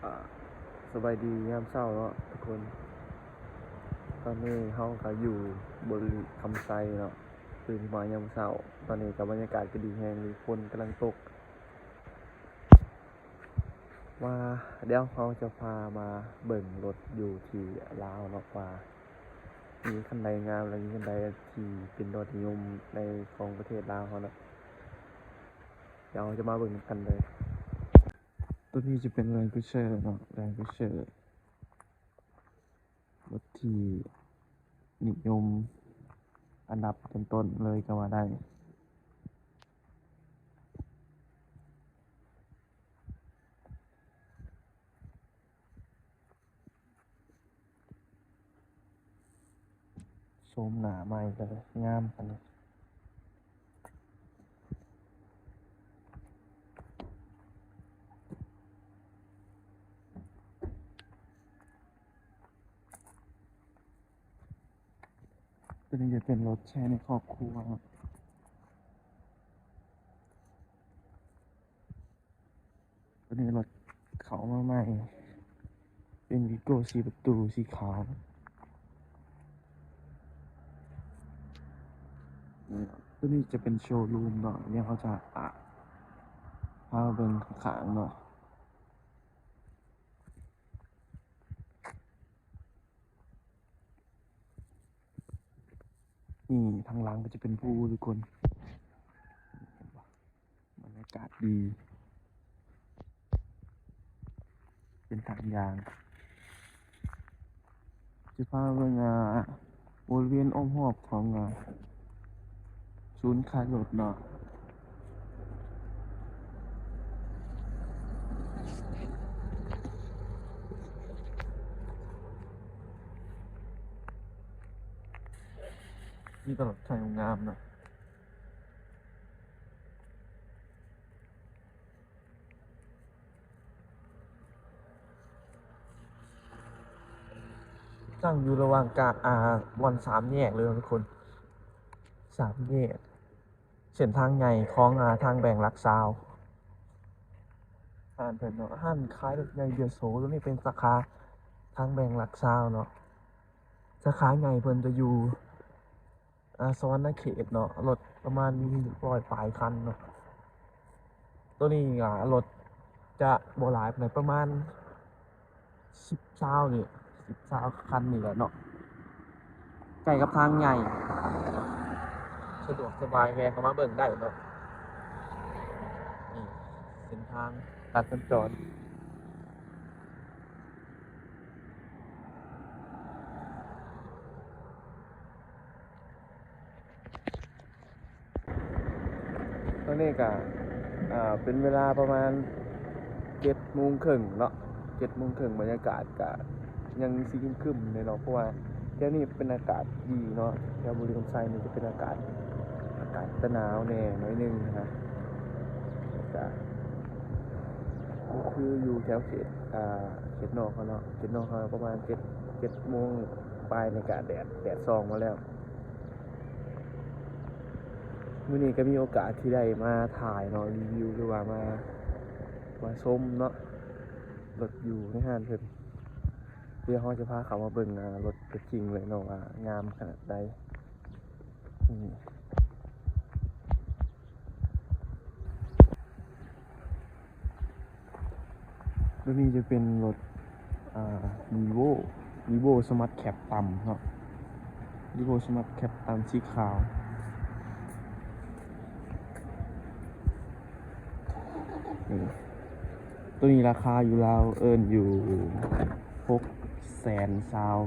ອ່າ ສະບາຍດີຍາມເຊົ້າເນາະທຸກຄົນ. ຕອນນີ້ເຮົາກໍຢູ່ບໍລິຄຳໄຊເນາະ, ຕື່ນມາຍາມເຊົ້າ. ຕອນນີ້ກໍບັນຍາກາດກໍດີແຮງ, ຝົນກຳລັງຕົກ. ວ່າດຽວເຮົາຈະພາມາເບິ່ງລົດຢູ່ທີ່ລາວເນາະ, ວ່າມີຄັນໃດງາມ ແລະ ມີຄັນໃດທີ່ເປັນຍອດນິຍົມໃນຂອງປະເທດລາວເຮົາເນາະ. ດຽວເຮົາຈະມາເບິ່ງນຳກັນເລີຍ. ຕົວນີ້ຈະເປັນ Land Cruiser ເນາະ, Land Cruiser ລົດທີ່ນິຍົມອັນດັບຕົ້ນໆເລີຍກໍວ່າໄດ້. ໂສມໜ້າໃໝ່ກໍງາມປານນີ້. ຕົວນີ້ຈະເປັນລົດໃຊ້ໃນຄອບຄົວ. ຕົວນີ້ລົດເຂົ້າມາໃໝ່ ເປັນ Vigo ສີ່ປະຕູ ສີຂາວ. ຕົວນີ້ຈະເປັນໂຊຣູມເນາະ, ດຽວເຮົາຈະ ອາ ພາເບິ່ງຂ້າງໆເນາະ. ນີ້ທາງຫຼັງກໍຈະເປັນພູທຸກຄົນ, ບັນຍາກາດດີ ເປັນທາງຍ່າງ. ຈະພາເບິ່ງ ອ່າ ບໍລິເວນອ້ອມຮອບຂອງ ອ່າ ສູນຂາຍລົດເນາະ. ມີແຕ່ລົດໄຖງາມໆເນາະ. ຕັ້ງຢູ່ລະຫວ່າງກາງ ອ່າ ບ່ອນສາມແຍກເລີຍເນາະທຸກຄົນ, ສາມແຍກ ເສັ້ນທາງໃຫຍ່ຂອງ ອ່າ ທາງແບ່ງຫຼັກຊາວ. ຮ້ານເພິ່ນເນາະ, ຮ້ານຂາຍລົດໃຫຍ່ເບຍໂສ. ຕົວນີ້ເປັນສາຂາທາງແບ່ງຫຼັກຊາວເນາະ, ສາຂາໃຫຍ່ເພິ່ນຈະຢູ່ ອ່າ ສະຫວັນນະເຂດເນາະ, ລົດປະມານໜຶ່ງຮ້ອຍປາຍຄັນເນາະ. ໂຕນີ້ ອ່າ ລົດຈະບໍ່ຫຼາຍປານໃດ, ປະມານສິບ ຊາວນີ້ ສິບ ຊາວຄັນນີ້ແຫຼະເນາະ, ໃກ້ກັບທາງໃຫຍ່ ສະດວກສະບາຍ, ແວ່ເຂົ້າມາເບິ່ງໄດ້ເນາະ. ນີ້ເສັ້ນທາງຕັດສັນຈອນ. ຕອນນີ້ກະ ອ່າ ເປັນເວລາປະມານເຈັດໂມງເຄິ່ງເນາະ, ເຈັດໂມງເຄິ່ງ ບັນຍາກາດກະຍັງຊິຄຶມໆແດ່ເນາະ, ເພາະວ່າແຖວນີ້ເປັນອາກາດດີເນາະ, ແຖວບໍລິຄຳໄຊນີ້ຈະເປັນອາກາດ ອາກາດຈະໜາວແດ່ໜ້ອຍໜຶ່ງນະ. ກະ ຄືຢູ່ແຖວເຂດ ອ່າ ເຂດນອກເຮົາເນາະ, ເຂດນອກເຮົາປະມານເຈັດ ເຈັດໂມງປາຍນີ້ກະແດດ ແດດສ່ອງມາແລ້ວ. ມື້ນີ້ກໍມີໂອກາດທີ່ໄດ້ມາຖ່າຍເນາະ, ຣີວິວ ຫຼືວ່າມາ ມາຊົມເນາະ ລົດຢູ່ໃນຮ້ານເພິ່ນ. ດຽວເຮົາຈະພາເຂົ້າມາເບິ່ງ ອ່າ ລົດຕົວຈິງເລີຍເນາະ ວ່າງາມຂະໜາດໃດ. ນີ້ ຕົວນີ້ຈະເປັນລົດ ອ່າ Revo Revo Smart Cab ດຳເນາະ, Revo Smart Cab ດຳສີຂາວ. ນີ້ ຕົວນີ້ລາຄາຢູ່ລາວເອີ້ນຢູ່ຫົກແສນຊາວ.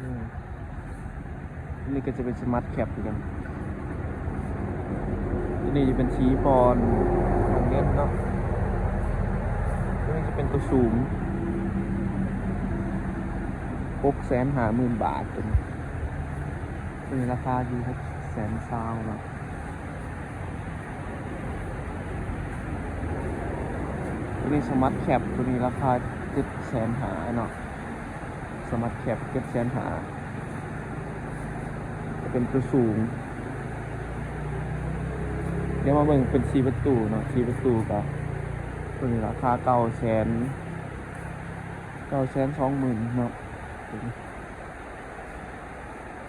ອືມ ອັນນີ້ກໍຈະເປັນ Smart Cab ຄືກັນ. ຕົວນີ້ຈະເປັນສີບອນ ນ້ຳເງິນເນາະ, ຕົວນີ້ຈະເປັນຕົວສູງ ຫົກແສນຫ້າໝື່ນບາດ. ຕົວນີ້ ຕົວນີ້ລາຄາຢູ່ຫົກແສນຊາວເນາະ. ຕົວນີ້ Smart Cab ຕົວນີ້ລາຄາເຈັດແສນຫ້າເນາະ Smart Cab ເຈັດແສນຫ້າ ຈະເປັນຕົວສູງ. ດຽວມາເບິ່ງເປັນສີ່ປະຕູເນາະ ສີ່ປະຕູກະ ຕົວນີ້ລາຄາເກົ້າແສນ ເກົ້າແສນສອງໝື່ນເນາະ.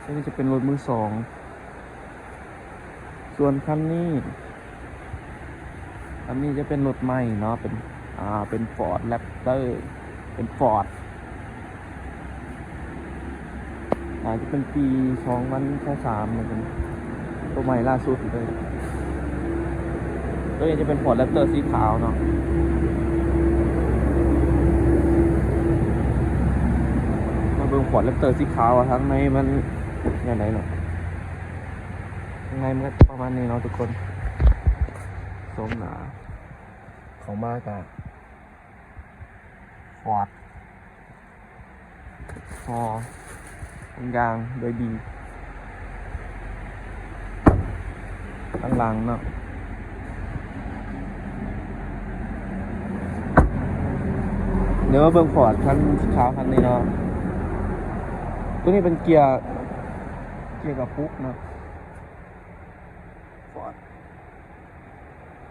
ຕົວນີ້ຈະເປັນລົດມືສອງ ສ່ວນຄັນນີ້ ອັນນີ້ຈະເປັນລົດໃໝ່ເນາະ ເປັນ ອ່າ ເປັນ Ford Raptor ເປັນ Ford ອາດຈະເປັນປີສອງພັນຊາວສາມ ເປັນຕົວໃໝ່ລ່າສຸດເລີຍ. ຕົວນີ້ຈະເປັນ Ford Raptor ສີຂາວເນາະ. ມາເບິ່ງ Ford Raptor ສີຂາວວ່າທາງໃນມັນແນວໃດເນາະ. ຂ້າງໃນມັນກໍຈະປະມານນີ້ເນາະທຸກຄົນ. ໂສມໜ້າເຂົ້າມາກະ Ford ພໍທຸກຢ່າງໂດຍດີ. ຂ້າງຫຼັງເນາະ ດຽວມາເບິ່ງ Ford ຄັນຂາວຄັນນີ້ເນາະ. ຕົວນີ້ເປັນເກຍ ເກຍກະປຸກເນາະ Ford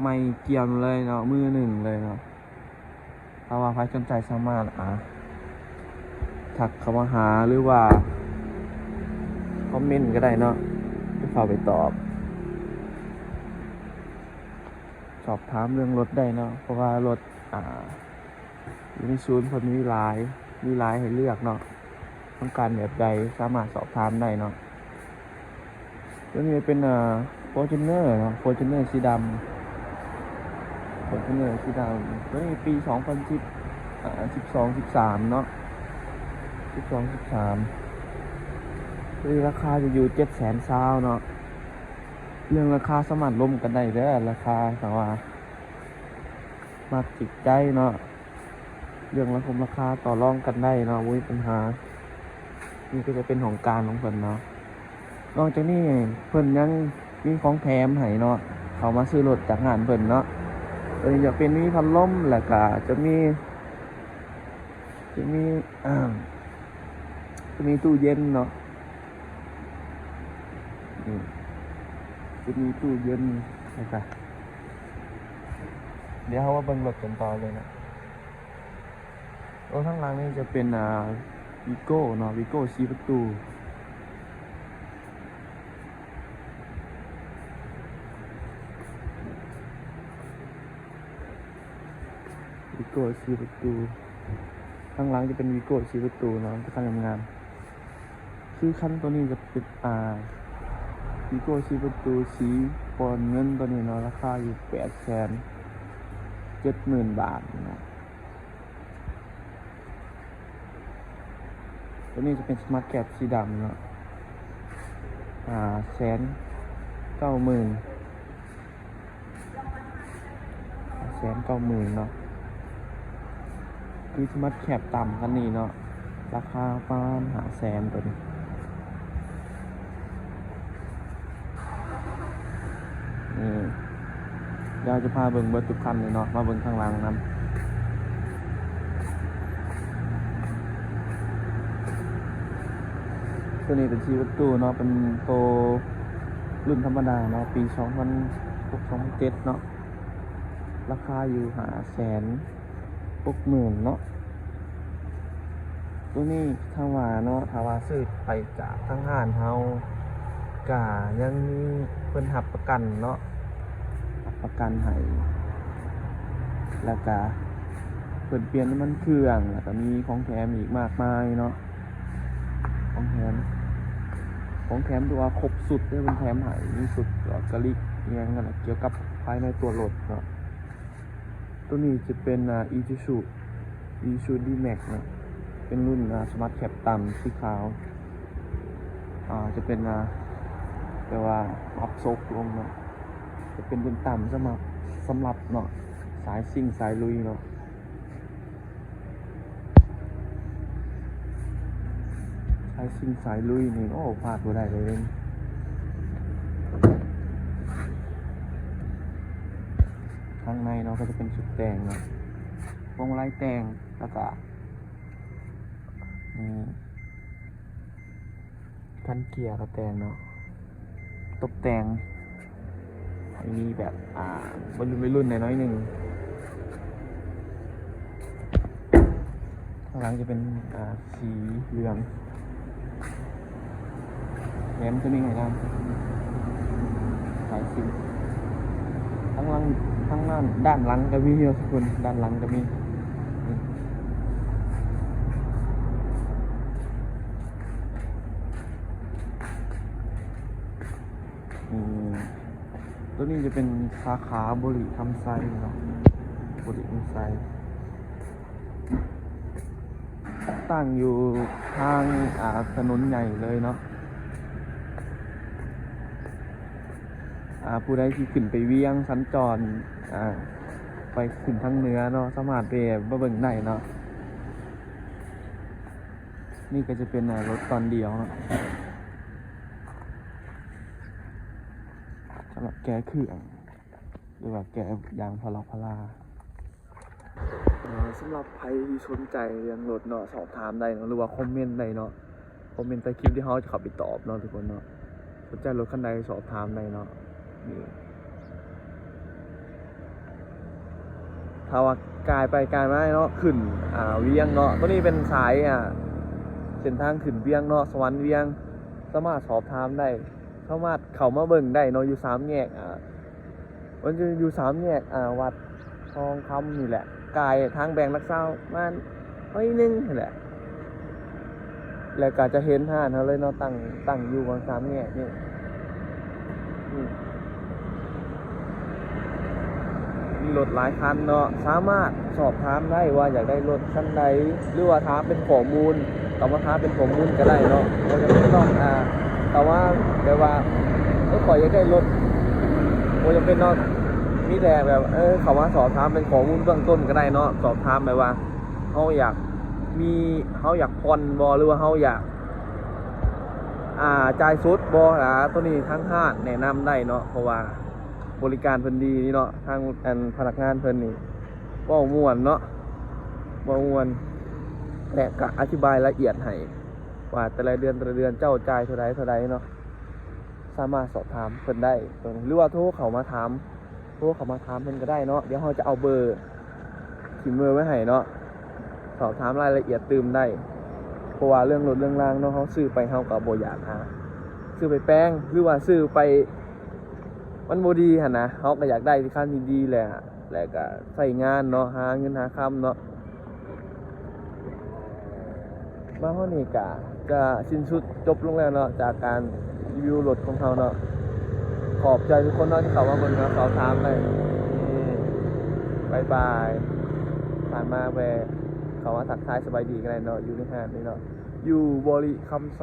ໃໝ່ກຽມເລີຍເນາະ ມືໜຶ່ງເລີຍເນາະ. ຖ້າວ່າໃຜສົນໃຈສາມາດ ອ່າ ທັກເຂົ້າມາຫາ ຫຼືວ່າຄອມເມັນກໍໄດ້ເນາະ ຈະເຂົ້າໄປຕອບ ສອບຖາມເລື່ອງລົດໄດ້ເນາະ ເພາະວ່າລົດ ອ່າ ຢູ່ໃນສູນເພິ່ນມີຫຼາຍ ມີຫຼາຍໃຫ້ເລືອກເນາະ. ຕ້ອງການແບບໃດສາມາດສອບຖາມໄດ້ເນາະ. ຕົວນີ້ເປັນ ເອີ Fortuner ເນາະ Fortuner ສີດຳ Fortuner ສີດຳ. ຕົວນີ້ປີສອງພັນສິບ ເອີ ສິບສອງ ສິບສາມເນາະ ສິບສອງ ສິບສາມ. ຕົວນີ້ລາຄາຈະຢູ່ເຈັດແສນຊາວເນາະ. ເລື່ອງລາຄາສາມາດລົມກັນໄດ້ເດີ ລາຄາຖ້າວ່າມັກຖືກໃຈເນາະ. ເລື່ອງລາຄົມລາຄາຕໍ່ລອງກັນໄດ້ເນາະ ບໍ່ມີບັນຫາ. ນີ້ກໍຈະເປັນຫ້ອງການຂອງເພິ່ນເນາະ. ນອກຈາກນີ້ເພິ່ນຍັງມີຂອງແຖມໃຫ້ເນາະ ເຂົ້າມາຊື້ລົດຈາກຮ້ານເພິ່ນເນາະ. ໂດຍຈະເປັນມີພັດລົມ ແລ້ວກະຈະມີ ຈະມີ ຈະມີຕູ້ເຢັນເນາະ. ນີ້ ຈະມີຕູ້ເຢັນ ແລ້ວກະ ດຽວເຮົາມາເບິ່ງລົດກັນຕໍ່ເລີຍເນາະ. ໂອ້ ທາງຫຼັງນີ້ຈະເປັນ ອ່າ ວີໂກ້ເນາະ ວີໂກ້ສີ່ປະຕູ ວີໂກ້ສີ່ປະຕູ. ທາງຫຼັງຈະເປັນວີໂກ້ສີ່ປະຕູເນາະ ເປັນຄັນງາມໆ. ຄືຄັນໂຕນີ້ຈະເປັນ ອ່າ ວີໂກ້ສີ່ປະຕູສີບອນເງິນໂຕນີ້ເນາະ ລາຄາຢູ່ແປດແສນເຈັດໝື່ນບາດເນາະ. ໂຕນີ້ຈະເປັນສະມາດແຄັບສີດຳເນາະ ຫ້າແສນເກົ້າໝື່ນ ຫ້າແສນເກົ້າໝື່ນເນາະ. ຄືສະມາດແຄັບຕ່ຳຄັນນີ້ເນາະ ລາຄາປະມານຫ້າແສນໂຕນີ້. ນີ້ ດຽວຈະພາເບິ່ງເບິດທຸກຄັນເລີຍເນາະ ມາເບິ່ງຂ້າງຫຼັງນຳ. ໂຕນີ້ເປັນສີ່ປະຕູເນາະ ເປັນໂຕລຸ້ນທຳມະດາເນາະ ປີສອງພັນຫົກ ສອງພັນເຈັດເນາະ ລາຄາຢູ່ຫ້າແສນ ຫົກໝື່ນເນາະ. ໂຕນີ້ຖ້າວ່າເນາະ ຖ້າວ່າຊື້ໄປຈາກທາງຮ້ານເຮົາ ກະຍັງມີ ເພິ່ນຮັບປະກັນເນາະ ຮັບປະກັນໃຫ້ ແລ້ວກະເພິ່ນປ່ຽນນ້ຳມັນເຄື່ອງ ແລ້ວກະມີຂອງແຖມອີກມາກມາຍເນາະ. ຂອງແຖມ ຂອງແຖມຖືວ່າຄົບຊຸດເດ້ ເພິ່ນແຖມໃຫ້ ມີຊຸດກະລິກອີ່ຫຍັງຫັ້ນນະ ກ່ຽວກັບພາຍໃນຕົວລົດເນາະ. ໂຕນີ້ຈະເປັນ ອ່າ ອີຊູຊູ ອີຊູຊູດີແມັກເນາະ ເປັນລຸ້ນ ອ່າ ສະມາດແຄັບຕ່ຳສີຂາວ ອ່າ ຈະເປັນ ອ່າ ແບບວ່າປັບໂຊກລົງເນາະ ຈະເປັນລຸ້ນຕ່ຳສຳລັບ ສຳລັບເນາະ ສາຍຊິ່ງສາຍລຸຍເນາະ. ສາຍຊິ່ງສາຍລຸຍນີ້ ໂອ້ ພາດບໍ່ໄດ້ເລີຍເດ້. ທາງໃນເນາະ ກໍຈະເປັນຊຸດແຕ່ງເນາະ ພວງມາໄລແຕ່ງ ແລ້ວກະ ນີ້ ຄັນເກຍກໍແຕ່ງເນາະ ຕົບແຕ່ງໃຫ້ມີແບບ ອ່າ ໄວລຸ້ນໆ ໜ້ອຍໜຶ່ງ. ຂ້າງຫຼັງຈະເປັນ ອ່າ ສີເຫຼືອງ ແຖມຕົວນີ້ໃຫ້ນຳ ຫຼາຍສີ. ທາງຫຼັງ ທາງດ້ານ ດ້ານຫຼັງກໍມີເນາະທຸກຄົນ ດ້ານຫຼັງກໍມີ. ນີ້ ຕົວນີ້ຈະເປັນສາຂາບໍລິຄຳໄຊເນາະ ບໍລິຄຳໄຊ ຕັ້ງຢູ່ທາງ ອ່າ ຖະໜົນໃຫຍ່ເລີຍເນາະ. ອ່າ ຜູ້ໃດທີ່ຂຶ້ນໄປວຽງ ສັນຈອນ ອ່າ ໄປຂຶ້ນທາງເໜືອເນາະ ສາມາດແວ່ມາເບິ່ງໄດ້ເນາະ. ນີ້ກໍຈະເປັນ ອ່າ ລົດຕອນດຽວເນາະ ສຳລັບແກະເຄື່ອງ ຫຼືວ່າແກະຢາງພາລະພາລາ. ເອີ ສຳລັບໃຜທີ່ສົນໃຈເລື່ອງລົດເນາະ ສອບຖາມໄດ້ເນາະ ຫຼືວ່າຄອມເມັນໄດ້ເນາະ ຄອມເມັນໃຕ້ຄລິບທີ່ເຮົາຈະເຂົ້າໄປຕອບເນາະທຸກຄົນເນາະ. ສົນໃຈລົດຄັນໃດສອບຖາມໄດ້ເນາະ. ນີ້ ຖ້າວ່າກາຍໄປກາຍມາເນາະ ຂຶ້ນ ອ່າ ວຽງເນາະ ຕົວນີ້ເປັນສາຍ ອ່າ ເສັ້ນທາງຂຶ້ນວຽງເນາະ ສະຫວັນວຽງ ສາມາດສອບຖາມໄດ້ ສາມາດເຂົ້າມາເບິ່ງໄດ້ເນາະ ຢູ່ສາມແຍກ ອ່າ ມັນຈະຢູ່ສາມແຍກ ອ່າ ວັດທອງຄຳນີ້ແຫຼະ ກາຍທາງແບງຫຼັກຊາວປະມານໜ້ອຍໜຶ່ງຫັ້ນແຫຼະ ແລ້ວກໍຈະເຫັນຮ້ານເຮົາເລີຍເນາະ ຕັ້ງ ຕັ້ງຢູ່ກາງສາມແຍກນີ້. ມີລົດຫຼາຍຄັນເນາະ ສາມາດສອບຖາມໄດ້ວ່າຢາກໄດ້ລົດຄັນໃດ ຫຼືວ່າຖາມເປັນຂໍ້ມູນ ເຂົ້າມາຖາມເປັນຂໍ້ມູນກໍໄດ້ເນາະ ບໍ່ຈຳເປັນຕ້ອງ ອ່າ ເຂົ້າມາແບບວ່າ ເອີ ຂ້ອຍຢາກໄດ້ລົດ ບໍ່ຈຳເປັນເນາະ ມີແຕ່ແບບ ເອີ ເຂົ້າມາສອບຖາມເປັນຂໍ້ມູນເບື້ອງຕົ້ນກໍໄດ້ເນາະ ສອບຖາມແບບວ່າ ເຮົາຢາກມີ ເຮົາຢາກຜ່ອນບໍ່ ຫຼືວ່າເຮົາຢາກ ອ່າ ຈ່າຍສົດບໍ່ ອ່າ ໂຕນີ້ທາງຮ້ານແນະນຳໄດ້ເນາະ ເພາະວ່າບໍລິການເພິ່ນດີເນາະ ທາງ ອັນ ພະນັກງານເພິ່ນນີ້ເວົ້າມ່ວນເນາະ ເວົ້າມ່ວນ ແລະ ກະອະທິບາຍລະອຽດໃຫ້ວ່າແຕ່ລະເດືອນ ແຕ່ລະເດືອນເຈົ້າຈ່າຍເທົ່າໃດ ເທົ່າໃດເນາະ ສາມາດສອບຖາມເພິ່ນໄດ້ໂຕນີ້ ຫຼືວ່າໂທເຂົ້າມາຖາມ ໂທເຂົ້າມາຖາມເພິ່ນກໍໄດ້ເນາະ ດຽວເຮົາຈະເອົາເບີ ຖິ້ມເບີໄວ້ໃຫ້ເນາະ ສອບຖາມລາຍລະອຽດຕື່ມໄດ້ ເພາະວ່າເລື່ອງລົດເລື່ອງລາງເນາະ ເຮົາຊື້ໄປເຮົາກໍບໍ່ຢາກຫາ ຊື້ໄປແປງ ຫຼືວ່າຊື້ໄປມັນບໍ່ດີຫັ້ນນະ ເຮົາກໍຢາກໄດ້ຄັນທີ່ດີແຫຼະ ແລ້ວກໍໃຊ້ງານເນາະ ຫາເງິນຫາຄຳເນາະ. ມາຮອດນີ້ກະຈະສິ້ນສຸດຈົບລົງແລ້ວເນາະ ຈາກການຣີວິວລົດຂອງເຮົາເນາະ. ຂອບໃຈທຸກຄົນເນາະທີ່ເຂົ້າມາເບິ່ງເນາະ ສອບຖາມໄດ້. ບາຍບາຍ. ຜ່ານມາແວ່ເຂົ້າມາທັກທາຍສະບາຍດີກັນໄດ້ເນາະ ຢູ່ໃນຮ້ານນີ້ເນາະ ຢູ່ບໍລິຄຳໄຊ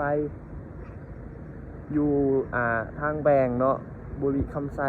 ຢູ່ ອ່າ ທາງແບງເນາະ ບໍລິຄຳໄຊ.